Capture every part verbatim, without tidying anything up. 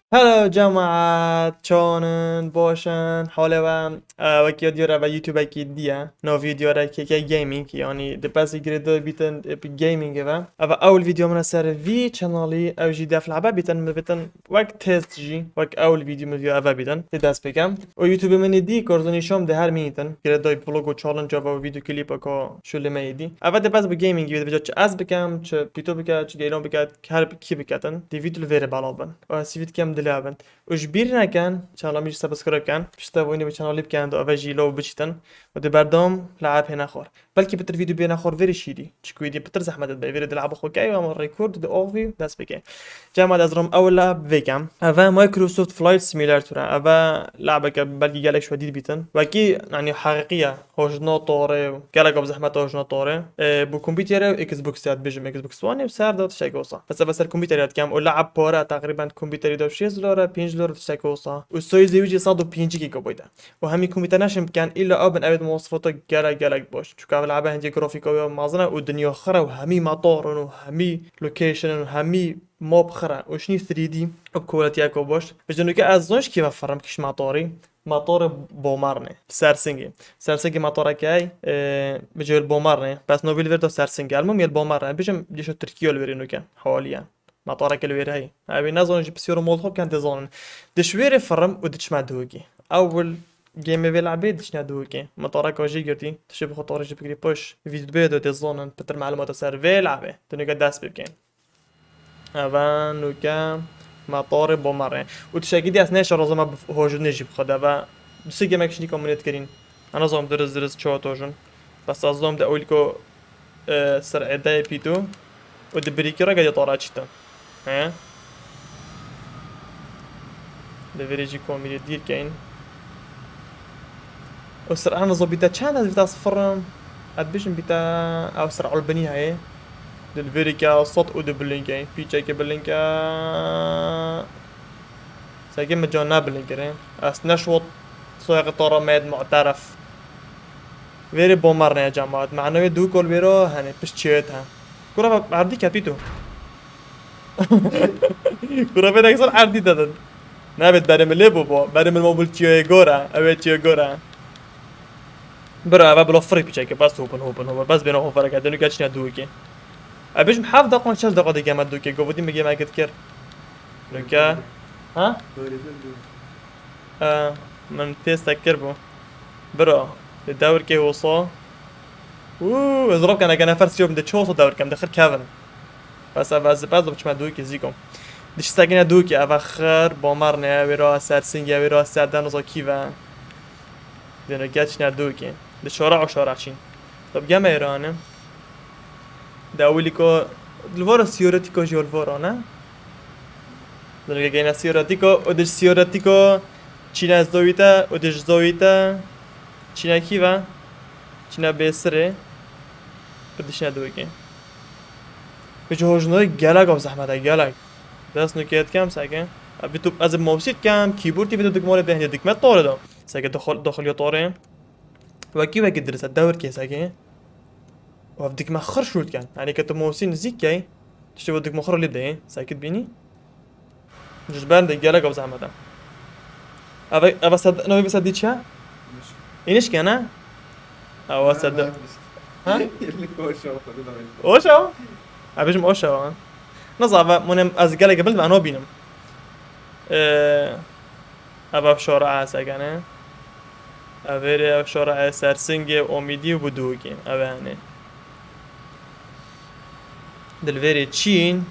Hello cemaat, çawan in, baş in, halê we? E, wekî diyar eve YouTubeekî diye. Navî diyar e K K Gaming, yanî di pesî girêdayî bîtin, e, gaming eve. Eve ewl vîdeo min e ser vî çenalî, ew jî def lebe bîtin, min bîtin wek test jî, wek ewl vîdeo min vî eve bîtin. Tê dest pê kem. Û YouTube min dî, korzonî şom di her mîtin. Girêdayî vlog û challenge eve û vîdeo klîp eko şûlê me yê dî. Eve di bes bi gaming vê dibêje çi ez bikem, çi Pîto bike, çi Geylan bike, her kî biketin. Di vîdeo li vê re belav bin. Û ez sîvî dikem dilê bin. Û ji bîr nekin, çanela min jî subscribe ken. Pişta wînê bi çanelî bikin, do eve jî lo biçîtin. Û di berdom li ep hêne xwar. Belkî pitir vîdeo bêne xwar vê re şîrî. Çiku êdî pitir zehmet dibe. Vê re di leba xwe key, ama record di avî dest pê key. Cema ez rom ew leb vê kem. Eve Microsoft Flight Simulator e. Eve lebeke belkî gelek şwe dît bîtin. Wekî, yanî heqiqî ye. Hojna torê û gelek bi zehmet hojna torê. E, bu kompîterê û Xbox ya dibêjim, Xbox One û ser de tiştek olsa. Bes eve ser kompîterê dikem û leb pare teqrîben kompîterî de şêst dolar, pênc dolar tiştek olsa. Û soyî zêwî jî sed û pêncî gigabyte. Û hemî kompîter neşin biken, îlla ew bin ew ê mewasifata gelek gelek baş. Çuka ev lebe hindê grafîka wê mezin e û dinya xira û hemî matorin û hemî location û hemî map xira û şinî three D û quality eko baş. Ji nuke ez zon ji kî ve firim kişt matorî. Matorê Bomarnê. Sersingê. Sersingê matoreke ey, e, bi cihê li Bomarnê. Bes nobî li vir de Sersingê. Elmûm yê li Bomarnê. Bijim dîşo Tirkiye li virî nuke. Hawaliye. Matoreke li wêrê heye. Evê nezon ji pisî ro mol xwe ken tê zonin. Diş wêrê firim û diçme duhokê. Ewil game vê lebê diçne duhokê. Matoreka jê girtî. Tişê bi xwe torê jî bigirî puş. Vîdyo bê de tê zonin. Pitir melûmata ser vê lebê. Di nuke dest pê bikeyn. Eve nuke matorê Bomarnê. Û tiştekî dî ez nêşe rozama bi hojinê jî bi xwe de ve. Du sê gemek şinî komûnê dikerîn. Ana zom diriz diriz çawa tojin. Bes ez zom de ewlîko, e, ser êdeyê pîto. Û di birîkî re gediya tara çîtin. He? Li vêrê jî komîrê dîr keyn. Û sir ana zobîte çend ez vîta sifirim? Ez dibêjim bîta ew sir ulbinî heye. Di li vêrê ke sot û du bilinkey. Pîçeke bilinke. Seke min can ne bilinkirê. Ez neşwat soyaqê tara me yed mu'teref. Vêrê Bomarnê cemaat. Mane wê du kol vêro hene. Pişt çêt he. Kura erdî kepîto. Kura vê deksan erdî dedin. Nabêt berê min lê bû bo. Berê min mobil çiyoyê gora. Ew ê çiyoyê gora. Bira eve bila firî piçeke. Bas hopin hopin hopin. Bas bêne hofereke. Denu geç ne duwekê. E bijim heft deqan şeş deqa digeme duwekê. Govudî mi gême git kir. Nuke. Ha? E, min têstek kir bû. Bira. Di dewrkê hosa. Uuu, ez rab kene, kene fers çiyo bim de çoğu dewr kem de xir kevin. Bes ev ez, bes biçime dûkî zîkom. Dişi sekine dûkî, eve xir, bomar ne, wê ra sersingê, wê ra serden, oza kî ve. Dêne geç ne dûkî. Di şora o şora çîn. Tab geme êrane. De ewilî ko, li vora sîyoretîko jî li vora ne? Dêne geyne sîyoretîko, û di sîyoretîko çîne zoyîte, û di zoyîte çîne kî ve? Çîne bêsirê. Û dişine dûkî. Bi cihojnoyê gelek av zehmet e, gelek. Dest nûkê dikem seke. Abi tu ez mobsî dikem, keyboard tî vê dikmorê bêhnê dikme tore da. Seke daxil, daxil ya tore. Wekî wekî dirse, dewr kê seke. Û ev dikme xir şûr diken. Yani ke tu mobsî nizîk key, tiştê bo dikme xir lê bideyê. Seke bînî. Ji ber de gelek av zehmet e. Eve, eve sed, navê vê sedî çi ye? Înişke ne? Ewa sed. Ha? Oşa? Oşa? Ha, bijim oşa. Niza ve munem ez gelek bilind ve ano bînim. Ee, eve şora asegene. Eve re şora sersingê omîdî û budûkî. Eve hani. Dilverê çîn.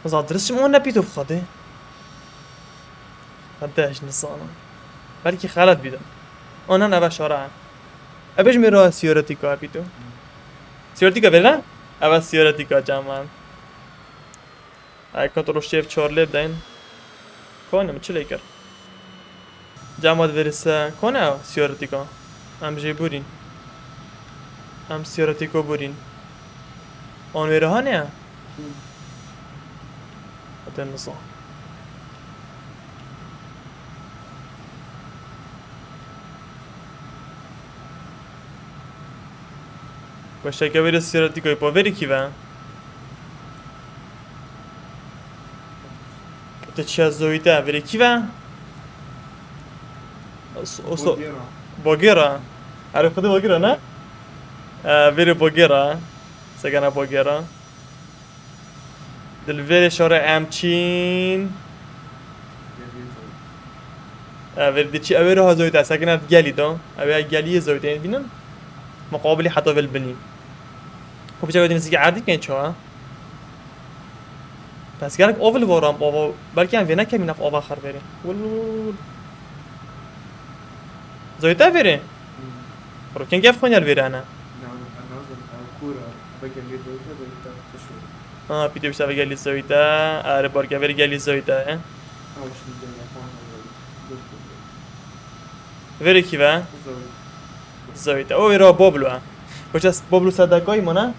Niza dirist çim o ne pîto xwedê. Hadi ez nizanim. Belkî xelet bîdim. Onan eve şara. Ebe ji min re siyoretîka pîto. Siyoretîka vêre? Eve siyoretîka caman. Ay kontrol şef çor lê bideyim. Kone mi çi lê kir? Cama divirise. Kone ew siyoretîka? Em jê burîn. Em siyoretîko burîn. On wê reha ne ya? Hadi nisa. Başteke wê de siyoretîko, pa verî kî ve? Te çiya zoyî te, verê kî ve? Os-, oso-, Bogera. Bogera. Erê xwedê Bogera ne? E, verê Bogera. Segena Bogera. Dilverê şore em çîn. E, verê diçî, ew ê roha zoyî te, segena gelî do. Ew ê gelî zoyî te bînin. Muqabilî heta vel binî. Xwe piçek nizîkî erdî kên çawa? Pes gelek ov li voram, ov, belkî em vê nekemî nav ova xer verê. Wil, wil, wil, wil. Zoyî te verê? Hmm. Roken gef xwe niyar verê ne? Ne, ne, ne, ne, kûr e. Eve gelî zoyî te, zoyî te, tişt. Ha, pîtê bişte eve gelî zoyî te. Are, barke verê gelî zoyî te, he? Ha, şî gelî xwe ne, zoyî. Verê kî ve? Zoyî. Zoyî te. O, êro boblo e. Koça boblo sedekayî mane?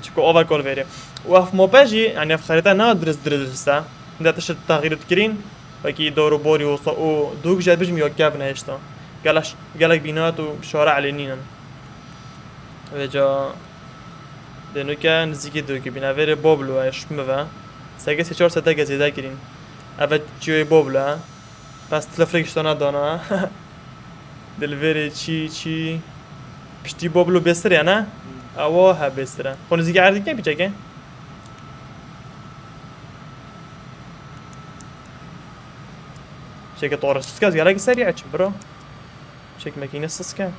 Çiko ova kol verê. Û ev mope jî, yani ev xerîta ne dirist dirist e. Hinde tişt texîr dikirîn. Wekî dor û borî wisa û dûk jî bijim ya kev nehişta. Gelek, gelek bînat û şare elê nînin. Vêca dê nuke nizîkî dûkî bîne. Verê boblo e, şmi ve. Seke sê çar sedeke zêde kirîn. Eve çiyoyê boblo e. Pes tilifrek ji tona dana. Dilverê çî, çî. Piştî boblo bêstir e, ne? Hmm. Ewa he bêstir e. Xwe nizîkî erdî kên piçeke? Çeke tore siske, ez gelek serî açim, bro. Çek mekîne siske.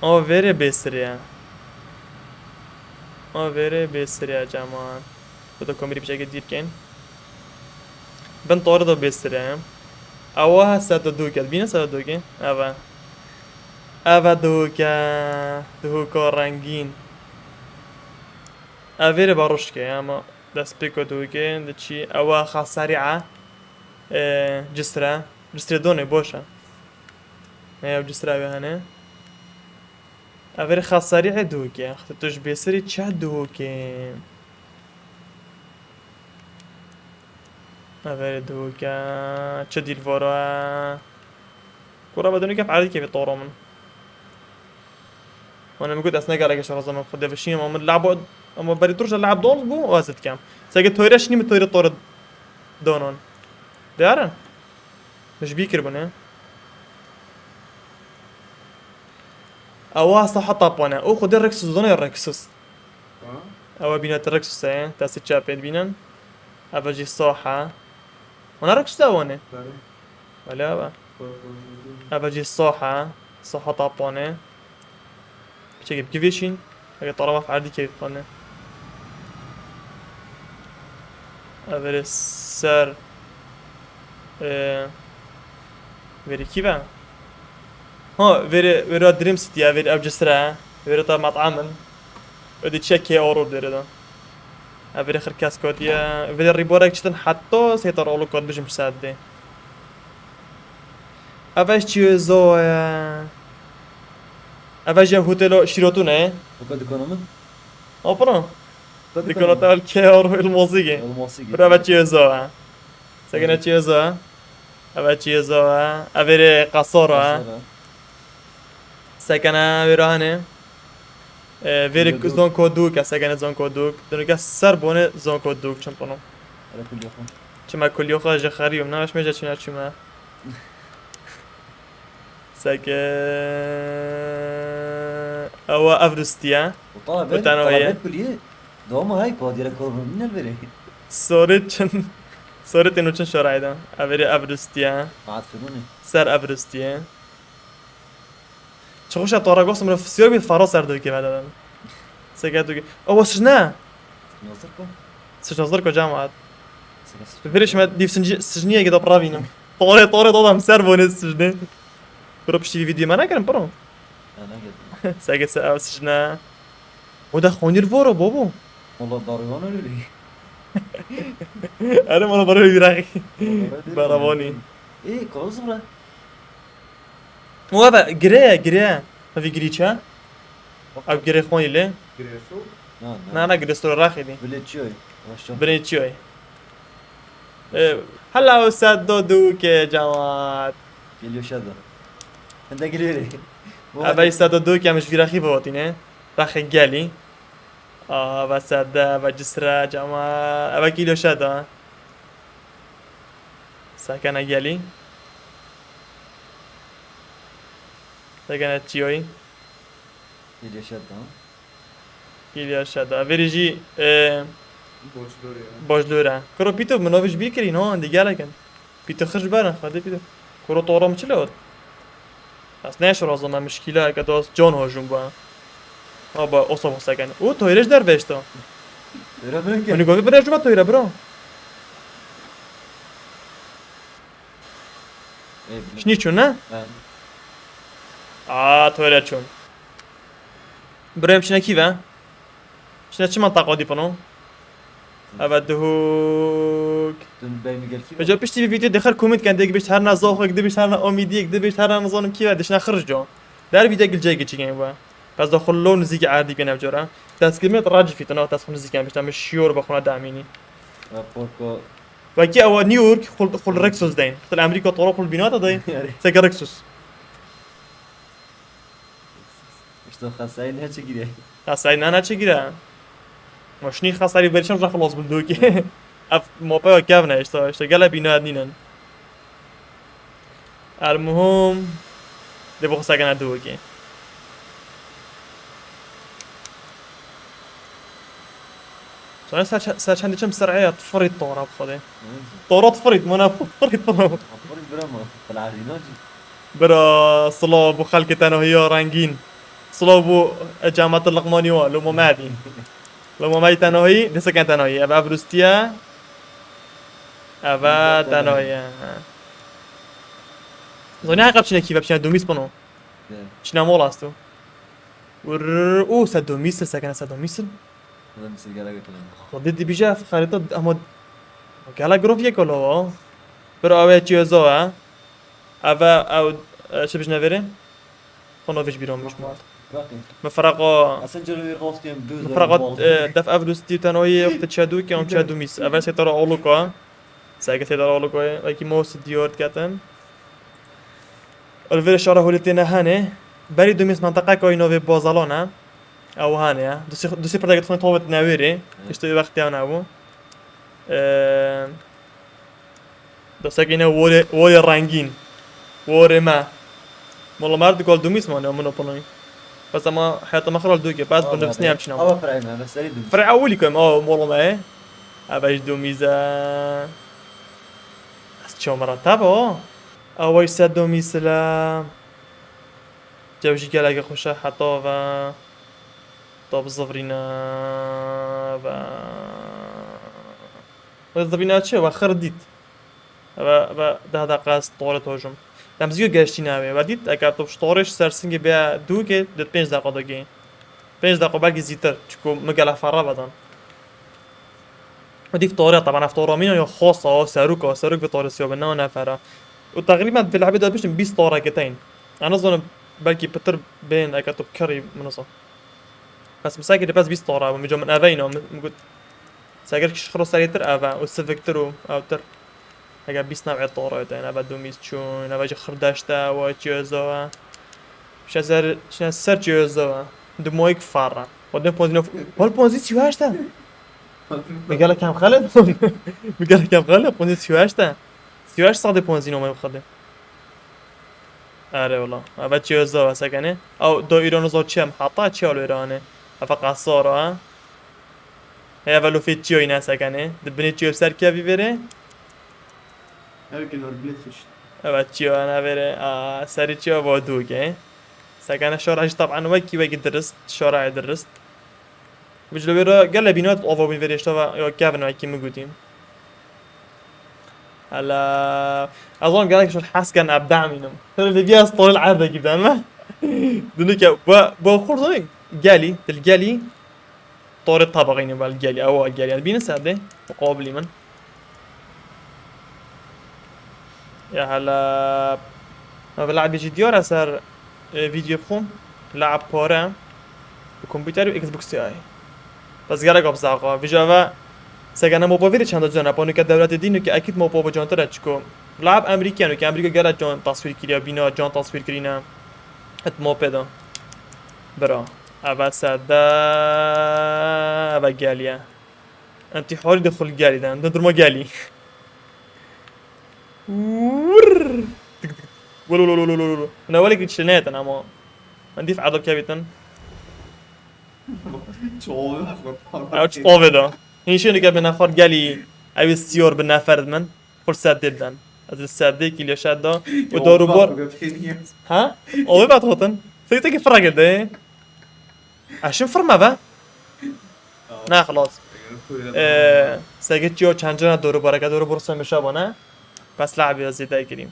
O verê bêstir e. O verê bêstir e, caman. Fotokomîrî piçeke dîr kên. Bin tore do bêstir e. Ewa he sed û dûk e. Bîne sed û dûk e. Eve. Eve dûk e. Dûka rengîn. Ev vêrê baruşke ama destpêko dûkê diçî. Ewa xasarî e. E, cisre. Cisrê donê boş e. Ne ew cisra wê hene. Ev vêrê xasarî e dûkê. Xte tu ji bêsirî çi dûkê? Ev vêrê dûke, çi dîl vora? Kura bedinûke erdî kevê toro min. Wana min got ez ne gelek şaxizim xwe devişînim, ama min labo, ama berî tur ji lab dol bû, û ez dikem. Seke toyre şinî min toyre tore donon. Diyar e? Min ji bî kiribûne. Ewa saha tapane. O xwedê Rexus done ya Rexus. Ha? Ewa bîne te Rexus e, destê çepê dibînin. Eva jî saha. Wana Rexus e wane? Belê. Belê eva. Xwe, xwe, xwe. Eva jî saha. Saha tapane. Piçekê bi kivêşîn. Ege tarava erdî kevî xane. Ev vêrê ser, e, vêrê kî ve? Ha, vêrê, vêra Dream City e, vêrê ev cisre. Vêrê ta met'am in. Ödî çiye kê oro dêrê de. Ev vêrê xirkes kotiye. Vêrê rîborek çitin heta sê tar olo kot bijim ji sedê. Ev eş çiyo zo ye. Ev eş hotelo şîrotûne ye. Hotel dikana min? Apana. Dikana te el kê oro el mozîgê. El mozîgê. Bira ev çiyo zo ye. Segene çiyo zo ye. Ev çiyo zo ye. Ev vêrê qasora ye. Qasora. Sekene vêra hene. E, vêrê zonko dûk, e, sekene zonko dûk. Dûnike ser bone zonko dûk çim pino. Hele kulyo xwe. Çime kulyo xwe ji xeriyum, ne, eş mêje çine çime. Seke ewa ev rûstiye. Û tane ver, tane weye. Kuliyê. Dawama hay pa, diyere kor min el verê. Sorê çin. Sorê têno çin şorayda. Ev verê ev rûstiye. Maat firûnê. Ser ev rûstiye. Çi xweş e, tara gos min siyar bî, fara ser dikê veda. Seke tu. Ewa sijne. Nazir ko? Sijne zor ko cemaat. Sijne, sijne. Viriş me dîv sijniyê gida pravînim. Tore, tore, dodam ser bone sijne. Bro piştî vî vîdyo me nekirin, bro. Ya, nekirin. Seke se ew sijne. O da xonir voro, bobo. Valla darwan öyle. Erê, valla baro vîraxî. Baravonî. Ê, koz bura. O eve, gire ye, gire ye. Evî girî çi? Ev girê xwe îlê. Giresu? Na, na. Na, na, girê sor raxê dî. Bilê çi yoy? Başa. Birê çi yoy? E, hela o sed do dû ke cewat. Geliyor şada. Hende geliyor. Eve sed do dû ke em ji vîraxî votîne. Raxê gelî. Aa, eve sede, eve cisre, cama, eve kîlo şeda. Sekene gelî. Sekene çiyoyî. Geliyor şat tamam. Geliyor şat. Verî jî, e, Borçlor ya. Borçlor e. Kuro pîto min o vij bîr kirî, no, indi gelekin. Pîto xirj berin, xwedê pîto. Kuro toram çi lewt? Ez ne şo razana mişkîla ke dost can hojum bu. Aba, osa bu seken. O, toyre ji derve işte. Öyle mi? Hani govi bire juba toyre, bro. Şni çun, ne? Ha. Aa, toyre çun. Bro, em şine kî ve? Şine çi mantaqa dî pino? Eve duhuk. Dün benim gel kim? Hoca piştî vî video dixir komît ken, dê bişt her na zoxek, dê bişt her na omîdiyek, dê bişt her na nizanim kî ve, dişine xirjo. Der video gilceyek çikin bu. Pez de xullo nizîk erdî bîne cara. Destgirmet racî fîtina, dest xu nizîk em bişte, min şiyor be xuna damînî. Raporko. Wekî ewa New York, xul, xul Rexus deyin. Til Amerika toro xul bînata deyin. Yarê. Seke Rexus. İşte xesayî ne çigire. Xesayî ne ne çigire. Ma şinî xesayî verişan re xelas bildokî. Ev mopeya kevne işte, işte gele bîna nînin. Elmuhim, dê bo xesayî gene duwekî. Sonra ser, ser çendê çim ser'eya tfirît tora bi xwedê. Tora tfirît, mana tfirît tora. Tfirît bira ma, filarî nacî. Bira, silav bo xelkê tenahiya rengîn. Silav bo, e, cemaetê Liqmanî wa, lo Momedî. Lo Momedî tenahî, dê seken tenahî. Ev, ev rûstiye. Ev tenahî ye. Zonî heqa biçine kî ve biçine domîs bino. Çine mol asto. Urr, o, se domîs, sekene se domîs. Adam bir sigara götürelim. Xwedê dibîje ev xerîta ama gela girov yek ola wa. Bir awe çiyozo ha. Eve, ev, e, çi bijne verê? Xwe novêj bîra min ji mal. Bakın. Min feraqa, Aslında canım bir host diyorum, düz min feraqa, e, def ev rûstî tenayê wextê çedû ki em çedû mîs. Ev sêtara Oluka. Sege sêtara Oluka ye. Wekî mos diyor diketin. Li vêrê şara holê têne hene. Berî du mîs menteqeka wî navê Bozalan e. Ew hane ya. Du sê, du sê perdeke dixwîne tovêt newêrê. Evet. Îşte wê wextê ew nebû. Eee, Dosek îne worê, worê rengîn. Worê me. Mola me her du kal du mîs mane, min o pinoy. Bes ama heyata me xira li dûkê, bes bi nifsnî em çîna. Ama firey me, me serî du mîs. Firey ewilî koyim, o mola me ye. Eve ji du mîz e. Ez ço me re tebe o. Ew se du mîs le. Cew jî geleke xweş e heta ve. Top zivrîne ve. Ve zivrîne çi? Ve xir dît. Ve, ve deh deqa ez torê tojum. Dem zîyo geştî navê. Ve dît, eger tu ji torê ji ser singê bê dûkê, di pênc deqa dogê. Pênc deqa belkî zîtir. Çiko mi gele ferre vedan. Dîv tore, taban ev tore mîna ya xasa, serûka, serûk bi tore siya bi ne nefera. Û teqrîben di lehbê de biştin bîst tore kiteyn. Ez nizanim belkî pitir bên eke tu kirî min niza. Bes misekî de bes bîst tore bû. Mico min eve îna, min, min got, seger kişt xiro serê tir eve û siviktir û ewtir. Eger bîst newê tore de, eve du mîz çûn, eve ji xirdeşte, we çiyozo. Şe ser, şe ser çiyozo. Di moyik farra. O de ponzî nef-, hol ponzî sî heşt e. Mi gelek hem xelet. Mi gelek hem xelet. Ponzî sî heşt e. Sî heşt sadê ponzî nome xwedê. Erê wala. Eve çiyozo ve sekene. Ew do îro nizo çi em hata çi ol wêrane. Eve qasora ha. Hey, eve lofê çiyo îne sekene. Di binê çiyo ser kevî vêrê. Her gün arblet işte. Evet, çiyo ana vere, a, serî çiyo bo dûge. Sekene şora jî taban wekî wekî dirist, şora dirist. Vij li wê re gele bînat ava wî verê ştava ya kevin wekî min gotî. Hala, ez wan gelek şor hes ken ebda mînim. Hele de biraz toril erdekî bidem me. Dünüke, bu, bu xurdu gelî, dil gelî. Torê tabaqînê vel gelî, ew gelî. Bînin ser dê, muqabilî min. Ya hele. Ev le'bê jî diyar e ser, e, vîdeo bixwim. Le'b pare. Bi kompûter û Xbox ay. Bes gerek apsaqa. Vîja ve segene mopa vîrê çenda can e. Pano ke dewletê dîn ke ekîd mopa bi cantir e çiko. Le'b Amerîkiyan ke Amerîka gelek can taswîr kiriya, bîna can taswîr kirîne. Et mopê de. Bira. Eve sede, eve geliye. Em tî harî de xul gelî de. Em de durma gelî. Wurr. Tik, tik. Wul, wul, wul, wul, wul. Hûn ewelekî çi neyêtin ama. Min dîf edeb kevîtin. Çoğu Ew çi tovê da. Hîn şîn dike bi nefar gelî. Ew ê siyor bi nefer min. Xur serdê bidan. Ez li serdê kî lêşe da. Û dorûbor. Ha? Ovê vet xotin. Tek tek fira girdi. Eşim firme be. Ne xelas. Ee, segit yo çencena dorûbor, eke dorûbor se mişa bana. Bes labî zêde girî.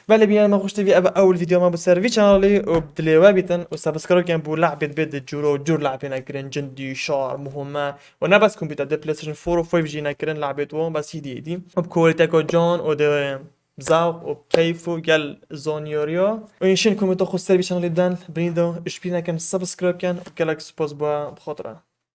Belê bînerên me xweş tevî, ev ewil vîdeo me bi ser vî çanalî û dilê we bîtin û subscribe ken bo lehbê dibê di cûro cûr lehbê nekirin, cindî, şar, muhime û ne bes kompîter, di PlayStation four û five jî nekirin lehbê wan, bes hîdî hîdî. Û bi kwalîteko can û di zewq û keyf û gel zanyariya. Û înşên komênta xwe ser vî çanalî den, binî de, û ji bîr nekin subscribe ken û gelek spas bo bi xatir e.